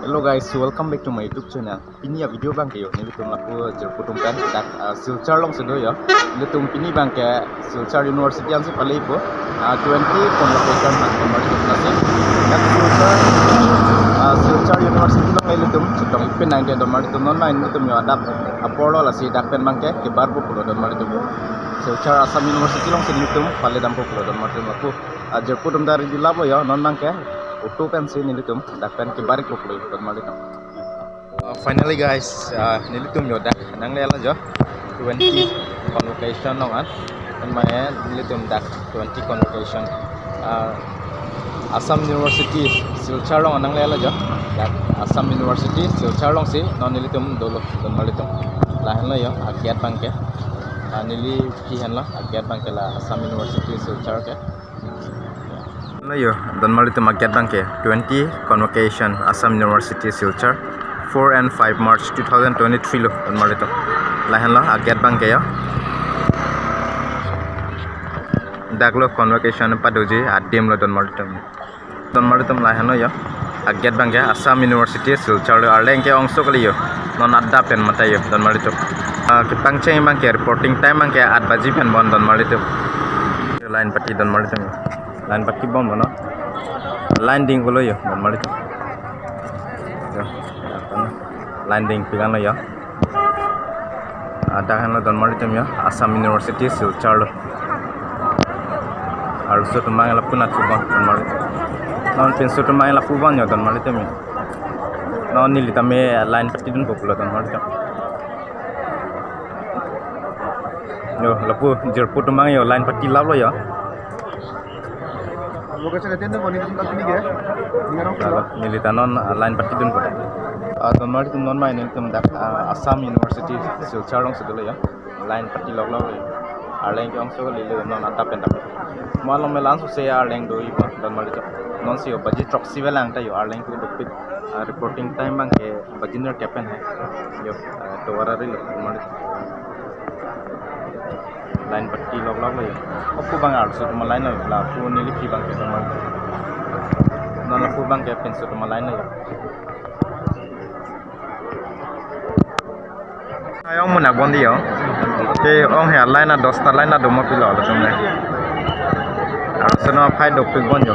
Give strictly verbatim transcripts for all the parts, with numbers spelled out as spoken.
Hello guys, welcome back to my YouTube channel. Pini a-video abangke yo, nelitum lapu jirpo atum pen dak, ah, Silchar alongsi do yo. Nelitum pini abangke Silchar University ansi palepo. Ah, twenty convocation ha, donmar atum, lasi dak Silchar, ah, Silchar University along nelitum chetong ipin nangji donmar atum. Non abang nelitum yo adap apor lo, lasi dak pen abangke kebarpo pulo donmar atum. Silchar Assam University alongsi nelitum paledampo pulo donmar atum. Lapu, ah, jirpo atum ta ready lap lo yo, non abangke auto pensi nelitum dak pen kebarikpo pulo donmar atum. Uh, finally guys, uh, nelitum yo dak nangle lo jo, twenty convocation along an. Kan mane nelitum dak twenty convocation, uh, Assam University Silchar along nangle lo jo. Dak Assam University Silchar alongsi non nelitum dolo donmar atum. Lahenlo yo a-gate abangke. Uh, neli kihenlo a-gate abangke, la Assam University Silchar ke. Lo yo, donmar atum, a-gate abangke twenty convocation Assam University Silchar, four and five March two thousand twenty-three lo donmar atum. Lahenlo a-gate abangke yo. Dak lo convocation padoji adim lo donmar atum. Donmar atum, lahenlo yo. A-gate abangke Assam University Silchar lo, arleng ke-ong sok kali yo. Non adap pen mate yo donmar atum. Ah, kepangcheng abangke, reporting time abangke aat baji pen bon donmar atum. Line pati donmar atum. Line pati bom bono. Line dingkolo yo donmar atum. Yo, line dingpi kan lo yo. Ah, dak henlo donmar atum yo, Assam University Silchar lo. Arloso atum abang lapu nat chubang donmar atum. Non pinso atum abang lapu abang yo donmar atum yo. Non neli tame line patidunpo pulo donmar atum. Yo, lapu jirpo atum abang yo line pati lap lo yo. Location attend mo ni tum tini ke? Ngarong kilo. Neli ta non, ah, line patidunpo. Ah, donmar atum, non abang nelitum dak, ah, Assam University Silchar alongsi dolo yo. Line pati lok lok lo yo. Arleng ke-ong sok kali lo, non adap pen dap. Mo along me langsose arleng do-ipo donmar atum. Nonsi yo baji throksi vel lang ta yo arleng ke dopik. Ah, reporting time abangke baji nerkep pen hai. Yo, ah, tovar ari lo, mari. Line pati lok lok lo yo. Opo abang arloso atum a-line lo, lapu neli aphi abangke donmar atum. Non lapu abangke pinso atum a-line lo yo. Hai ong munak bon di yo. Ke-ong he line a dosta line a domo pilo lo tum ne. Arloso atum aphai dopik bon yo.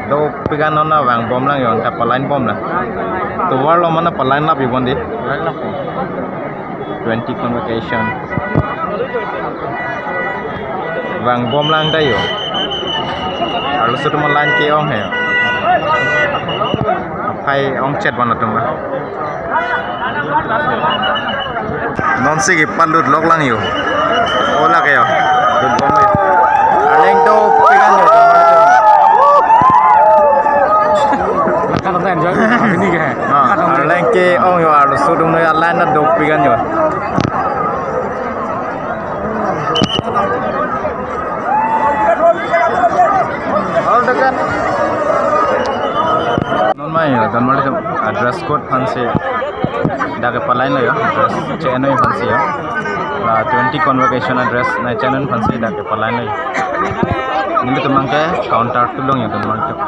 Dopik an non vangbom lang yo, ta pa-line bom lang. Tovar lo mane pa-line lap-i bon di. Twenty convocation. Vangbom lang ta yo. Arloso atum a-line ke-ong he. Aphai ongchet bon atum. Nonsi kepalut lok lang yo. Ola ke yo. Lut bom yo. Arleng dopik an yo. Kan enjoy ini ke. Ah, arleng ke-ong yo, arloso atum noi a-line dopik an yo. All the gun. Non abang yo, donmar atum, ah, dress code aphansi dak ke pa-line lo yo, dress che-en noi aphansi yo. Ah, twenty convocation a-dress nangche-en noi aphansi dak ke pa-line lo yo. Nelitum abangke counter two along yo, donmar atum.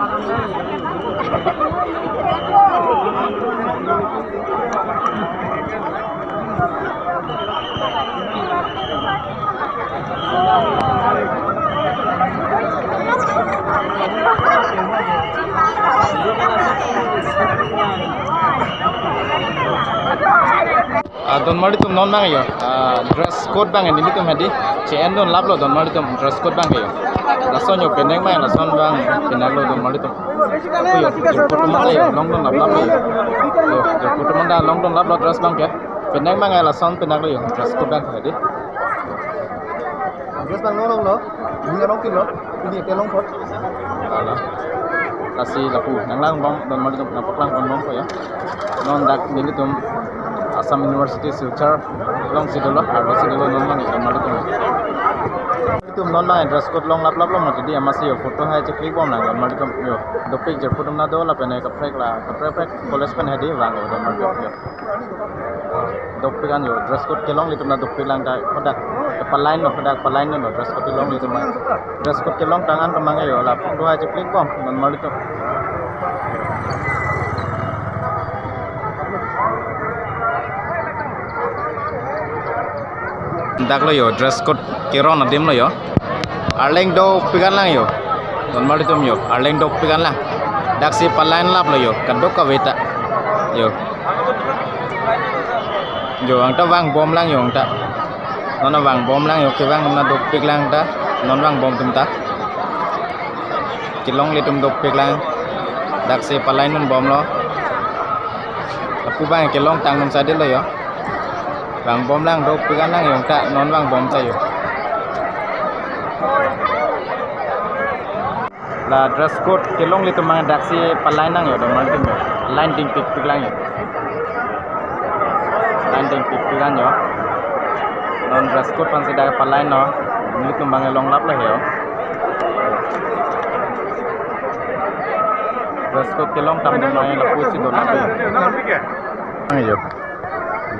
Ah, donmar atum, non abang yo. Ah, dress code abang nelitum hadi che-endun lap lo donmar atum, dress code abang yo. Lason yo penek abang, lason abang penek lo donmar atum. Yo, jirpo atum abang yo, longdun lap lap lo yo. Yo, jirpo atum abang ta longdun lap lo dress abangke. Penek abang lason penek lo yo, dress code abang hadi. Dress abang long long lo, ini long kin lo, ini ke long kot. Hala. Lasi lapu nanglang bom donmar atum, nangpaklang bom bom ko ya. Non dak nelitum Assam University Silchar alongsi dolo, arlosi dolo non abang donmar atum. Nelitum non abang dress code long lap lap lo mati di, amatsi yo photo hai che-click bom lang donmar atum yo. Dopik jirpo atum ta do lapen kaprek la, kaprek prek college pen hadi vang donmar atum yo. Dopik an yo, dress code kelong ilitum ta dopik lang ta, kodak pa-line lo, kodak pa-line lo, dress code kelong ilitum ta. Dress code kelongtang an ta mang yo, la photo hai che-click bom donmar atum. Dak lo yo, dress code keron adim lo yo. Arleng dopik an lang yo. Donmar atum yo, arleng dopik an lang. Daksi pa-line lap lo yo, kadokave ta. Yo. Yo, angta vangbom lang yo, angta. Non vangbom lang yo, kevang na dopik lang ta. Non vangbom atum ta. Kelongle atum dopik lang. Daksi pa-line non bomlo. Lapu abang kelongtang atum sadi lo yo. Vangbom lang dopik an lang yo, angta non vangbom ta yo. La dress code kelongle atum abang daksi pa-line lang yo, donmar atum yo. Line dingpikpik lang yo. Line dingpikpik lang yo. Non dress code aphansi dak pa-line lo. Nelitum abang longlap lo he yo. Dress code kelong tam atum abang lapusi dolap lo yo. Ang yo.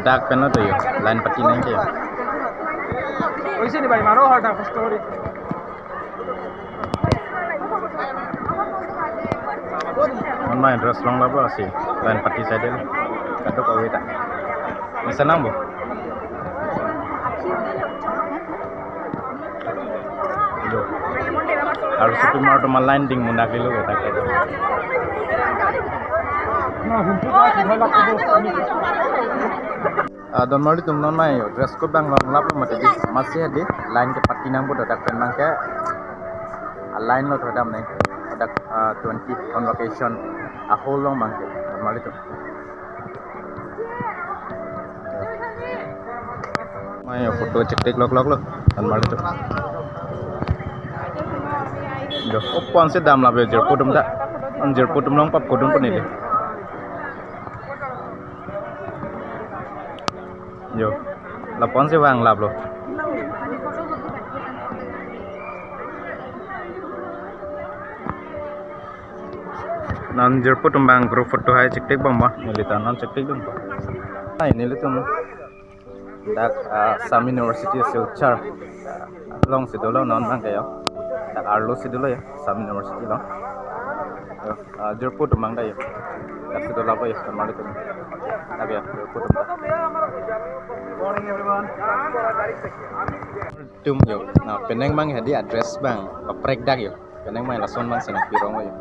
Dak pen lo to yo. Line pati nangke yo. Oise ni bhai, maro har dak story. Non abang dress longlap lo si. Line pati side lo. Kadokave ta. Mesen nangpo. Yo. Arloso tumar atum line ding munak lo ta. Ah, donmar atum non abang yo, dress code abang longlap lo mati di, masi di, line kepati nangpo dak pen abang ke, ah, line lo thodam nang, dak, ah, twenty convocation, ah, hall along abang ke, donmar atum. Abang yo, photo cheklik loklok lo, donmar atum. Yo, opo ansi damlap yo, jirpo atum ta, an jirpo atum along pap kodun pon neli. Yo, lapu ansi vanglap lo. Non jirpo atum abang group photo hai cheklik bomba. Neli ta non cheklik dun. Hai, nelitum dak, ah, Assam University Silchar, ah, alongsi dolo non abang ke yo. Dak arlosi dolo yo, Assam University along. Yo, ah, jirpo atum abang ta yo. Daksi dolap lo yo, donmar atum. Dak yo, jirpo atum ta. Morning, everyone. Atum yo, na penang abang hadi address abang, paprek dak yo. Penang abang lason abangsi nangpirong lo yo.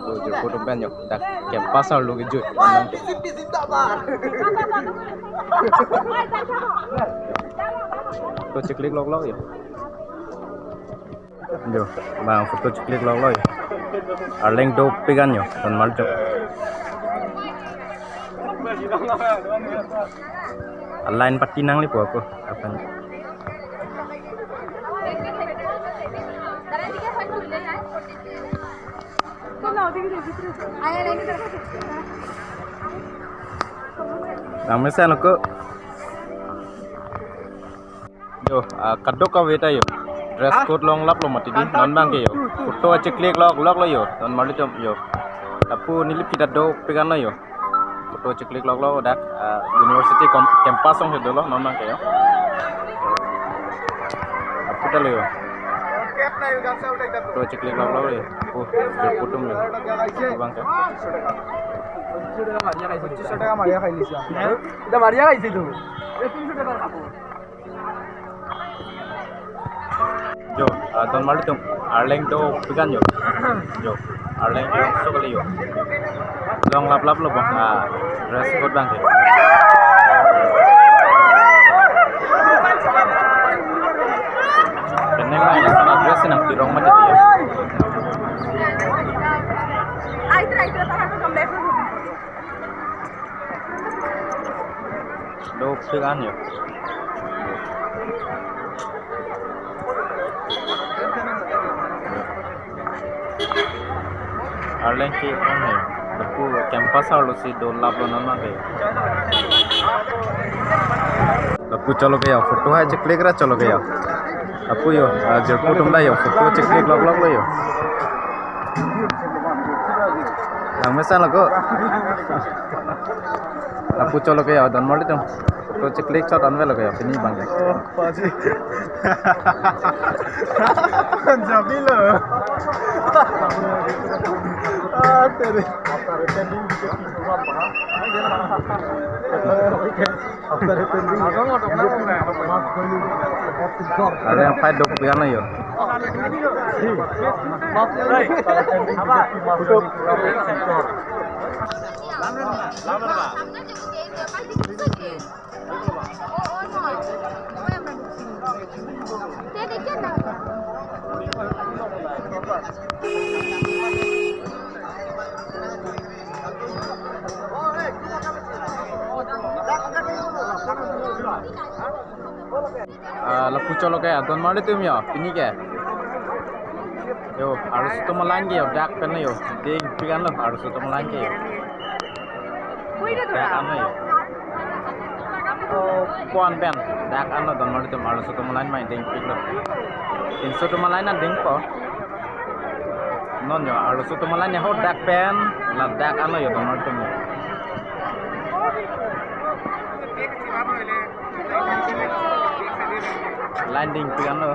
Lo jirpo atum pen yo, dak campus arlo kejut. Photo cheklik loklok yo. Yo, abang photo cheklik loklok yo. Arleng dopik an yo, donmar atum. Line pati nanglipo ako, aphan. Langmesen ako. Yo, ah, kadokave ta yo. Dress code longlap lo mati di, non abang ke yo. Photo cheklik loklok lo yo, donmar atum yo. Lapu neli phita dopik an lo yo. Photo cheklik loklok dak, ah, university com-, campus alongsi dolo, non abang ke yo. Lapu ta lo yo. Photo cheklik loklok lo yo. Oh, jirpo atum lo yo. Abang ke. Pachis taka Maria khai lisa. Ita Maria khai situ. Yo, ah, donmar atum, arleng dopik an yo. Yo, arleng yo, so kali yo. Longlaplap lo abang, ah, dress code abang ke. Penang abang, sana dress nangpirong mati yo. Dopik an yo. Arleng ke on he. Lapu campus arlosi dolap lo non abang ke. Lapu cholo ke yo, photo hai cheklik ra cholo ke yo. Lapu yo, ah, jirpo atum ta yo, photo cheklik loklok lo yo. Langmesen ako. Lapu cholo ke yo, donmar atum. Photo cheklik shot anvelo ke yo, pini abang ke. Oh, pasi. Punjabi lo. Ah, tere. Ada yang fight dok pian yo. Ah, lapu cholo ke, don marli atum yo, pini ke. Yo, arloso atum aline ke yo, dak pen yo, dingpik anlo, arloso atum aline ke yo. Dak anlo yo. Oh, kuan pen, dak anlo don marli atum, arloso atum aline mai dingpiklo. Pinso atum aline an dingpo. Non yo, arloso atum aline yo ho dak pen, ladak anlo yo don marli atum. Line dingpik anlo.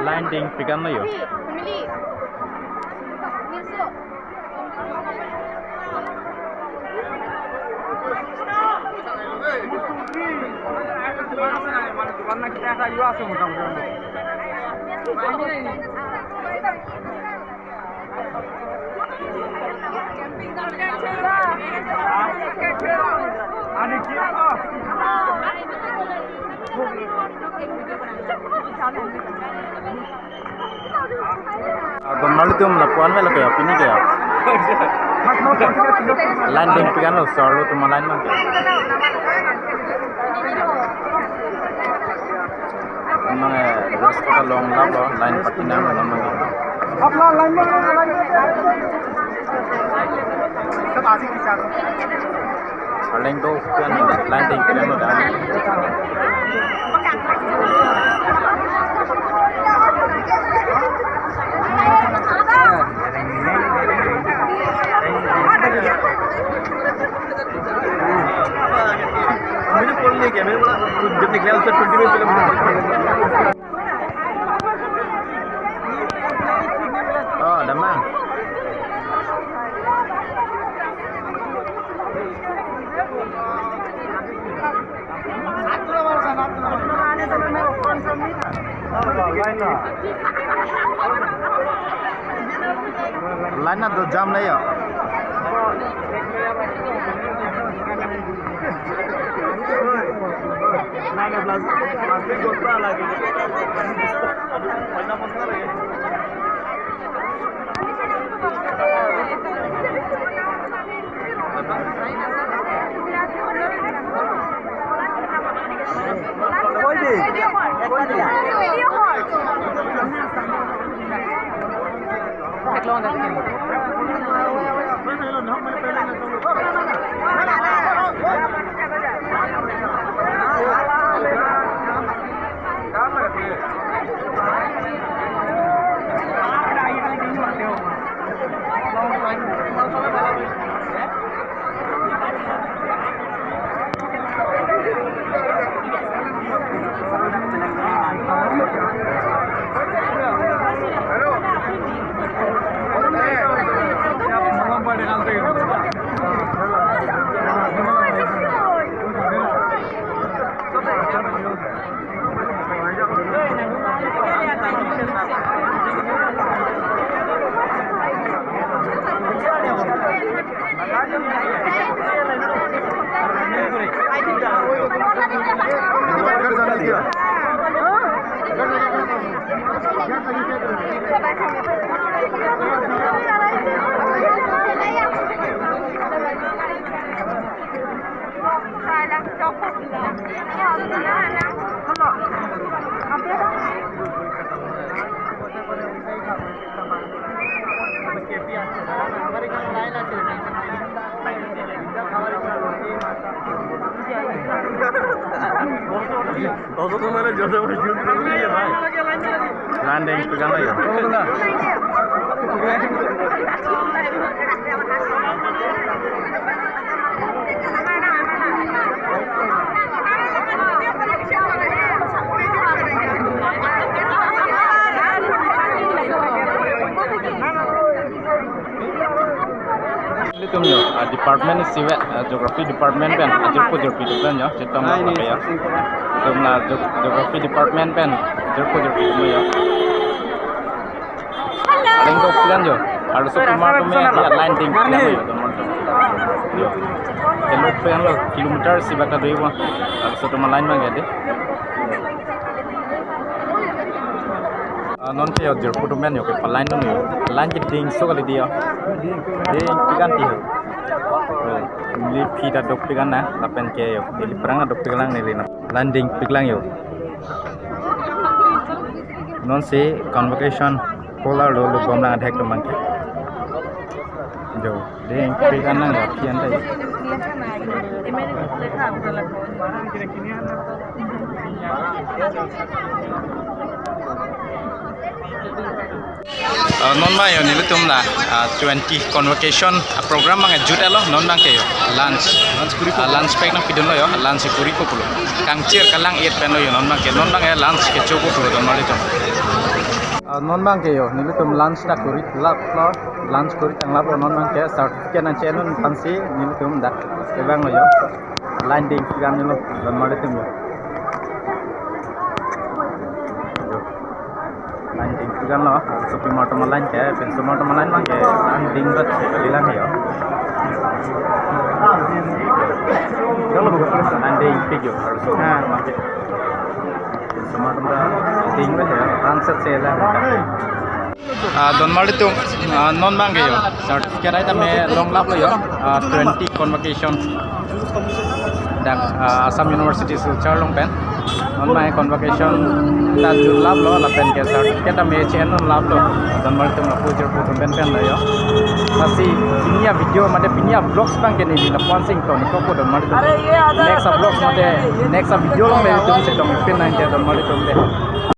Line dingpik anlo yo. Ah, don marli atum lapu-an avelo ke ya, pini ke ya. Line dingpik anlo, arloso atum aline man ke. Mane, dress code along laplo, line pati nanglo mane. Arleng do pen line dingpik anlo da. मेरे फोन नहीं किया, मेरे बोला, "तू जब निकला उससे twenty minute पहले मुझे।" Oh, damang. Line na do jam le yo. Line dengpik an lo yo. Ilitum yo, ah, department isi ve, ah, geography department pen, ah, jirpo jirpi atum pen yo, chitom la kape yo. Itum la geo-, geography department pen, jirpo jirpi atum yo. Dengpik an yo, arloso pima atum ya, line dengpik an lo yo, teman. Yo. Kilo pen lo, kilometer isi bak ta do-ipo. Arloso pima line abang ke dei. Ah, non ke yo jirpo atum pen yo kepaline dun yo. Line kedengso kali dei yo. Dengpik an ti ho. Oh, neli aphi ta dokpik an nang, lapen ke yo. Neli aphrang ta dokpik lang neli na. Line dengpik lang yo. Non si convocation hall arlo lutbom lang adhek atum abang ke. Jo, dengpik an nang yo, aphi an ta yo. Ah, non abang yo nelitum la, ah, twenty convocation, ah, program abang jut-et lo, non abang ke yo lunch. Ah, lunch break nangpidun lo yo, lunch kuri ko pulo. Kangchir kalang-et pen lo yo non abang ke, non abang ke lunch kecho ko pulo donmar atum. Ah, non abang ke yo, nelitum lunch ta kuri lap lo, lunch kuri tang lap lo, non abang ke certificate nangchenun aphansi nelitum dak kevang lo yo. Line dengpik an lo, donmar atum yo. Yo. Line dengpik an lo, arloso pima atum line ke, pen osomar atum line abang ke, line deng bat kali lang yo. Line dengpik yo, arloso pima atum ke. Osomar atum ta deng bat yo, answer se lang. Ah, donmar atum, ah, non abang ke yo. Certificate ai tame long lap lo yo. Ah, twenty convocation. Dak, ah, Assam University Silchar along pen. Non abang convocation ta jut lap lo, lapen ke certificate tame chenun lap lo. Donmar atum lapu jirpo atum pen pen lo yo. Lasi pini a-video mate pini a-vlogs abang ke neli lapu-an si ingtong ko donmar atum. Next a-vlogs mate next a-video along nelitum chetong pin nang ke donmar atum dei.